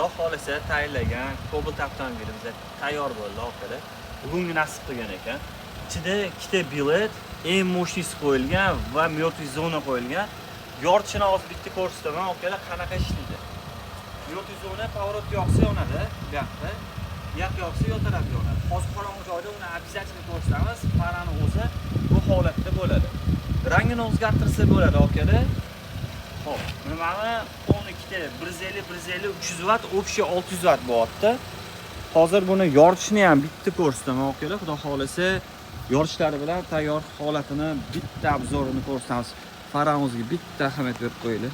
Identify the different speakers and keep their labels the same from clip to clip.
Speaker 1: Xudo xohlasa tayyorlagan Cobalt avtomobilimiz tayyor bo'ldi akalar. Bugungi nasib qilgan ekan. Ichida ikkita bilet, eng мощныйsi qo'yilgan va мертвый zona qo'yilgan. Yoritishini hozir bitta ko'rsataman akalar, qanaqa ishlaydi. Мертвый zona поворот yoqsa yonadi bu yoqda. Bu yoq yoqsa yo taraf yonadi. Hozir qorong'u joyda uni обязательно ko'rsatamiz. Farani o'zi bu holatda bo'ladi. Rangini o'zgartirsa bo'ladi akalar. Xo'p, nimani 12 ta 150 150 300 watt, общий 600 watt bo'lyapti. Hozir buni yoritishni ham bitta ko'rsataman akalar. Xudo xohlasa yorishlari bilan tayyor holatini bitta obzorini ko'rsatamiz. Farani o'ziga bitta ahamiyat berib qo'yinglar.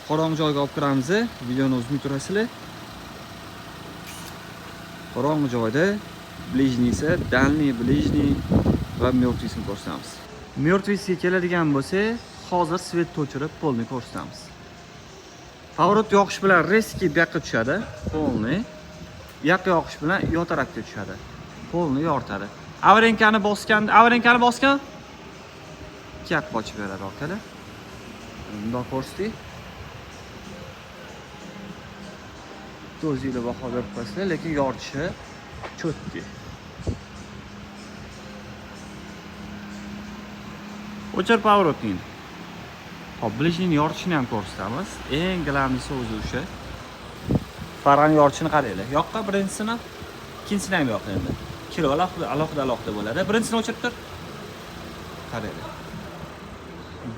Speaker 1: Qorong'u joyga olib kiramiz, videoni uzmay turasizlar. Qorong'u joyda ближнийsi, дальний, ближний va мертвыйsini ko'rsatamiz. Мертвыйsiga keladigan bo'lsa, hozir свет o'chirib полный ko'rsatamiz. Поворот yoqish bilan резкий bu yoqqa tushadi, полный. Bu yoqqa yoqish bilan yo tarafga tushadi. Полный yoritadi. Аварийкani bosgan, аварийкani bosgan ikki yoqqa ochib beradi akalar. Bundoq ko'rsatdik. O'zinglar baho berib qo'yasizlar, lekin yoritishi чёткий. O'chir поворотni. Hop, ближнийni yoritishini ham ko'rsatamiz. Eng главныйsi o'zi o'sha. Farani yoritishini qaranglar. Yoqqa birinchisini, ikkinchisini ham yoq endi. Kilo alohida alohida alohida bo'ladi. Birinchisini o'chirib tur. Qaranglar.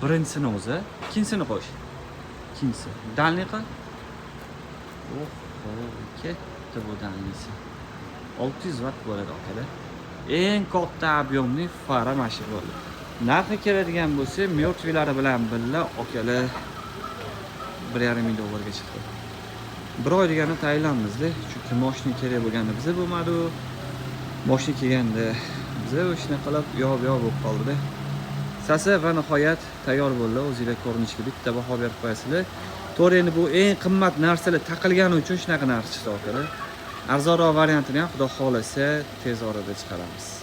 Speaker 1: Birinchisini o'zi, ikkinchisini qo'sh. Ikkinchisi. Дальний qil. Oh, ketdi bu дальнийsi. 600 watt bo'ladi akalar. Eng katta объемli fara mana shu bo'ldi. Narxi keladigan bo'lsa, мертвыйлari bilan birga akalar 1,5 ming dollarga chiqdi. Bir oy degani tayinlanmizda, chunki moshina kerak bo'lganda biza bo'lmadi. Moshina kelganda biza o'shani qilib yo'q bo'lib qoldida. Sasa va nihoyat tayyor bo'ldi. O'zinglar ko'rinishiga bitta baho berib qo'yasizlar. To'g'ri, endi bu eng qimmat narsalar taqilgani uchun shunaqa narx chiqdi akalar. Arzonroq variantini ham Xudo xohlasa tez orada chiqaramiz.